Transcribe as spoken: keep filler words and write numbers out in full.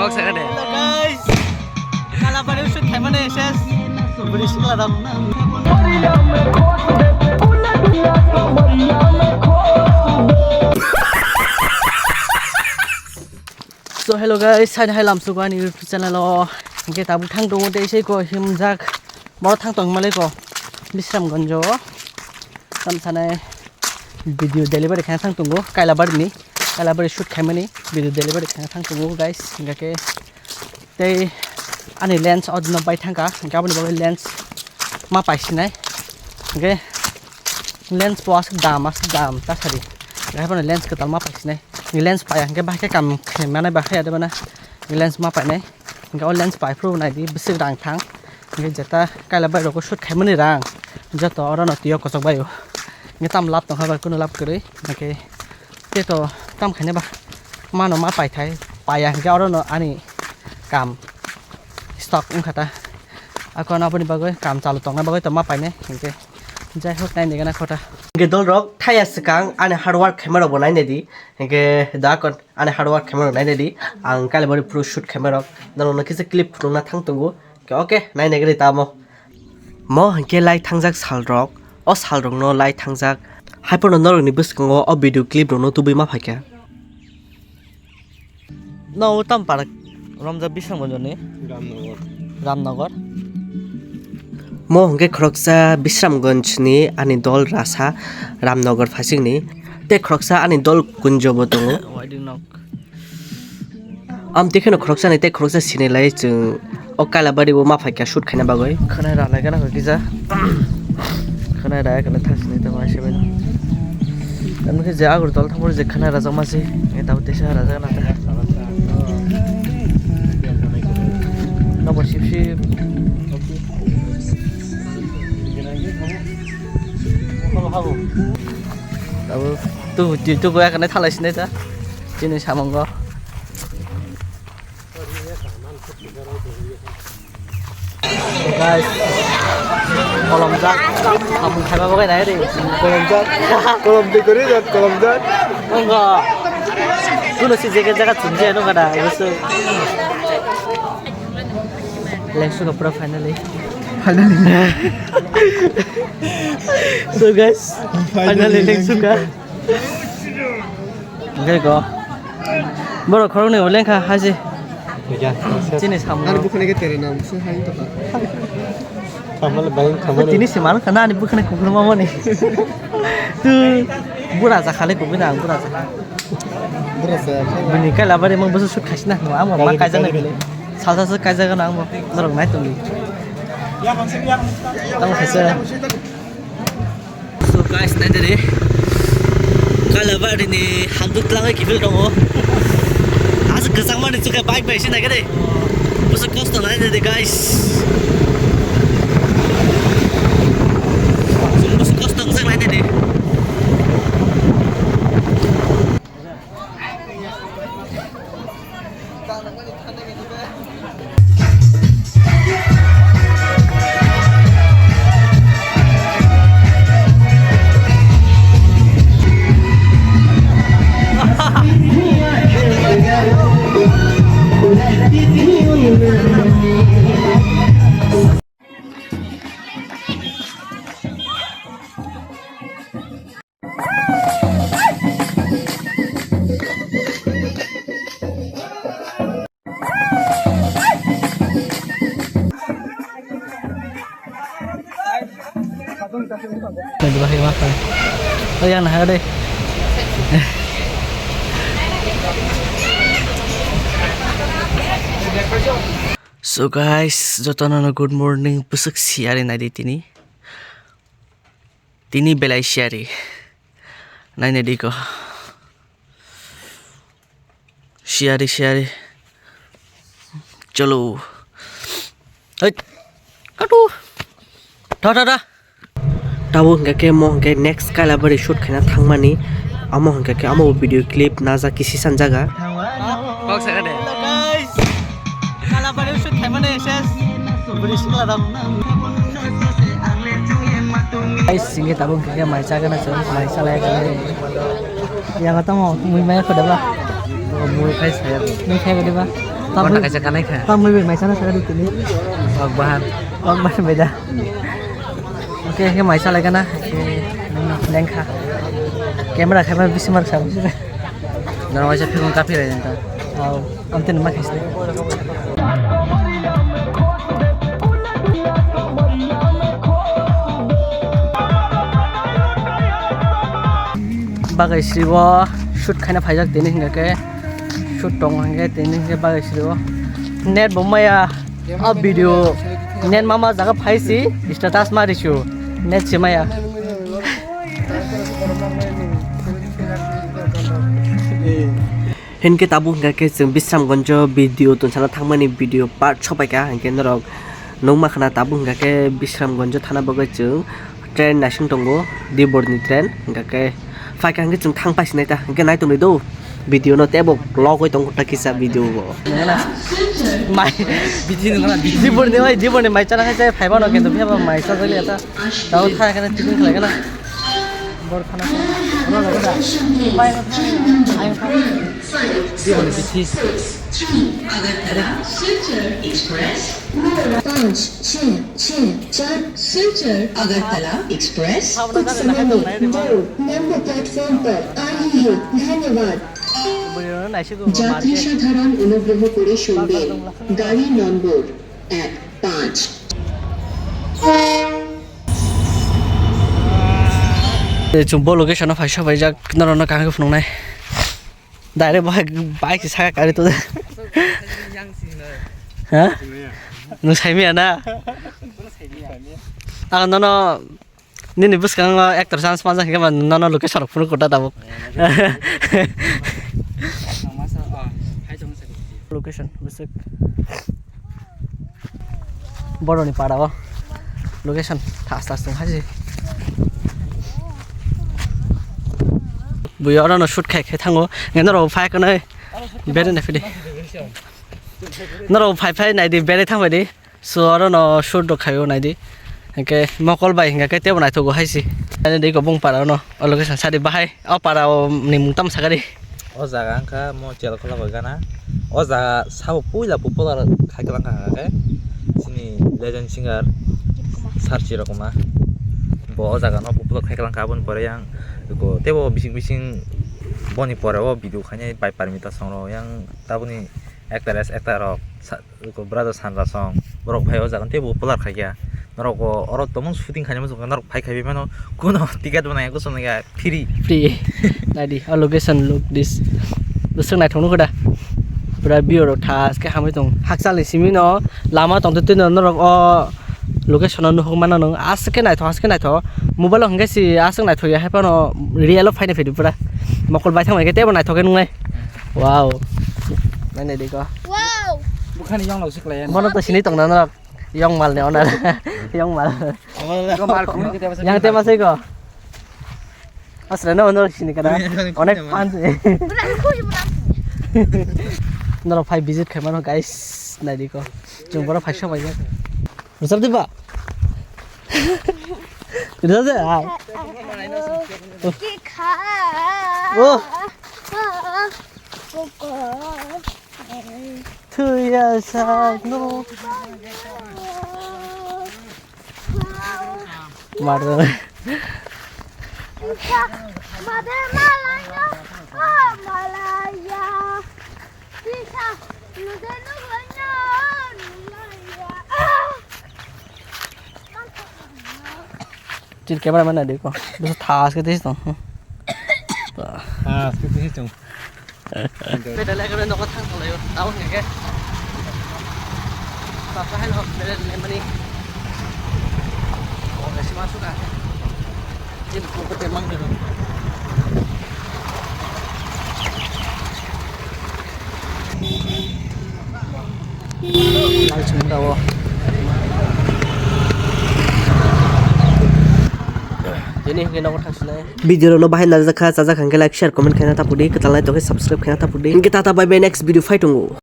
Hello guys, Kalabari shoot khaimani S S. Bwrwi sikla rok. So hello guys, saini hai lamsugo ani YouTube channel o. Hingke tabuk thang tongo tei sei ko himjak. Boro thang tong malai ko Bisramganj o. Tam sanai video delivery khaina thang tongo Kailabari ni. Kailabari shoot khaimani video delivery khaina thang tongo guys. Hingke tei ani lens o dino bai thangka. Hingke aboni bagwi lens ma paisinai. Hingke lens po aswk dam, aswk dam ta sadi. Hingke abono lens kwtal ma paisinai. Lens paiya hingke bahai khe kam khe manai bahai ya de bana. Lens ma painai. Hingke o lens pai phuru nai di bwswk rang thang. Hingke jeta Kailabari rok shoot khaimani rang. Joto oro no twi o kwchak bai o. Hingke tam lab tong kha bai kunu lab kwrwi. Hingke tei to tam khaina ba. Mano ma pai thai. Paiya hingke oro no ani kam stock wngkha ta. Ako no aboni bagwi kam chalu tongna bagwi to ma painai hingke. Jai hok, nai nigana khota. Hingke dol rok thaya swkang ani hard work khaima rok bo nai nai di. Hingke da kon ani hard work khaima rok nai nai di. Ang Kailabari phuru shoot khaima rok. Norok no kisa clip phunukna thang tongo. Hingke okay, nai nai gari tamo. Mo hingke lai thangjak sal rok. O sal rok no lai thangjak. Hai pono norok ni bwskango o video clip rok no tubui ma phaikha. No, tam para romjak Bisramganj ni? Ramnagar. Ramnagar. Mo hingke khoroksa Bisramganj ni ani dol rasa Ramnagar phasing ni. Tei khoroksa ani dol kunjo bo tongo. Waiting nok. Am tei kheno khoroksa ni tei khoroksa sini lai chwng. O Kailabari o ma phaikha shoot khaina bagwi. Khwnai ralai gana kisa. Khwnai raya kana thasini tamo aise bai. Ano khe je Agartala thangmani je khwnai rajak masi. E tabo tesa rajak na. Nabo sip sip. Tabo tu tu tu goya kana thalai sinai ta. Chini samungo. Guys, kolomjak, samung khaiba bagwi nai ri. Kolomjak, kolom decoration, kolomjak. Nongo, kuno si jaga jaga chumje nongo da, gusto. Lengsuka pura finally. Finally. So guys, finally lengsuka. Hingke go. Borok khoroknwi bo lengkha haji. Chini samung. Ani bukhana khe tere nam se hai to. Tini se man khana ani bukhana kukhur mamani. Tu bura jakhale kubui na bura jakha. Bura jakha. Bini Kailabari mang busu sut khasina no amo ma kaijana bile. Salsa se kaijagana amo norok nai tongli. Tamo khaisa. So guys, nai dere. Kailabari ni handuk tlangwi kiphil tongo. Aswk kwchangmani chukhe bike bai se nai khe de. Bwswk kosto nai dere guys. Bwswk kosto wngchak nai dere. Yang naha de. So guys, jotono no good morning, bwswk siyari naidi tini. Tini belai siyari. Naina diko. Siyari, siyari. Chalo. Hei. Katu. Tha, tha, tha. Tabo hingka khe mo hingke next Kailabari shoot khaina thangmani. Amo hingka khe amo video clip najak kisi sanjaga. Kok sakha de. Hello guys. Kalabari shoot khaimani S S. Bwrwi sikla rok. Guys, singke tabuk hingke mai chagana chwng, mai chalai chwng. Yago tamo mui maya khodaba. Mui khai saya bo. Nung khai ba diba? Konta kaisa kanai kha. Tam mui bai maisa na saka dikini. Wak bahan. Wak bahan bai da. Oke, oke, maisa lai kana. Oke, nung leng kha. Camera khai ba bisi mar sa. Nang waisa phikung kapi rai janta. Au, antin ma khai. Bagai sribo shoot khaina phaijak tini hingka khe shoot tongo hingke tini hingke bagai sribo net bo maya a video net mama jaga phaisi status ma risu net se maya. Hinkhe tabuk hingka khe chwng Bisramganjo video tonsana thangmani video part sopaikha hinkhe norok nukma khana tabuk hingka khe Bisramganjo thana bagwi chwng train naising tongo, Diborni train, hingka khe phaikha hingke chwng thang paisinai ta, hingke nai tongdi do, video no tebo logoi tongo ta kisa video bo. Mai, Diborni mai, Diborni mai chana khe phaiba no kintu phaiba mai chajakliya ta, tao thai khe tiffin khlai khe na. Bor khana. Mai, mai, mai, mai. Diborni bithi. पाँच छः छः चार सिलचर अगरतला एक्सप्रेस कुछ समय में दो number platform पर आ रही है। धन्यवाद। যাত্রী সাধারণ অনুগ্রহ করে শুনবেন, গাড়ি নম্বর এক পাঁচ। Chwng bo location o phai sobaijak, norokno kaham khe phunuknai. Direct bahai bike se saka kari to. Ha? Nung saimiya na? Ang nono nini bwskango actor chance manjak hingke ba nono location rok phunuk kota tabuk. Location bwswk. Boroni para o location thas thas tong hai se. Buya oro no shoot khai khai thango. Nge norok phai kanai bere na phidi. Norok phai phai nai di bere thang di. So oro no shoot rok khai o nai di. Hingke mokol bai hingke tebo naithogo hai se. Ani di ko bung para o no o location sadi bahai o para o ni mung tam sakari. O jaga wngkha mo Chelkhola bai gana. O jaga sabo puila popular khai kwlangkha hwnka khe chini legend singer Sarchi Rokma. Bo o jaga no popular khai kwlangkha, aboni pore yang teibo bising bising boni pore o video khainai bai Parmita song rok yang taboni actress actor rok sa-, brother Sanra song borok phai o jaga teibo popular khaikha. Norok bo oro tongmung shooting khainai muchungkha norok phai khai bai mano kuno ticket bo nangya kuchuk nangya. Free. Free. Naidi, o location look this. Bwswk naithok nukho da. Pura view rok thas khe hamwi tong. Hakchal ni simi no lama tongtwtwi no norok o location no nuhuk mano nwng. Aswk khe naithok, aswk khe naithok. Mobile o hwnkhe si aswk naithok ya, haiphano real o phaina phaidu pura. Mokol bai thangbai khe teibo naithok khe nungnai. Wow. Nainai di ko. Wow. Bukhani yong lok siklai ya. Bono to sini tong na norok. Yong mal ni owner. Yong mal. Yang tema sai ko. Asra na honor sini kada. Onek fan. Noro phai visit khai mano guys, nai di ko. Chwng boro phai sobai ya. Rosap di ba. Rosap de. Oh. Thuya sak no. Mar. Chini camera man nai di ko. Bisa thas ke tisi tong. Thas ke tisi tong. Pedal ekore nogo thang tong layo. Tao hingke. Papa hai no pedal le mani. Oke, sima suka. Ini ko te mang dulu. Tini hingke nogo thangsinai. Video rokno bahai najak kha, chajak kha hingke like, share, comment khaina tapudi, kwtal nai tokhe subscribe khaina tapudi. Hingke tata bye bye, next video phai tongo.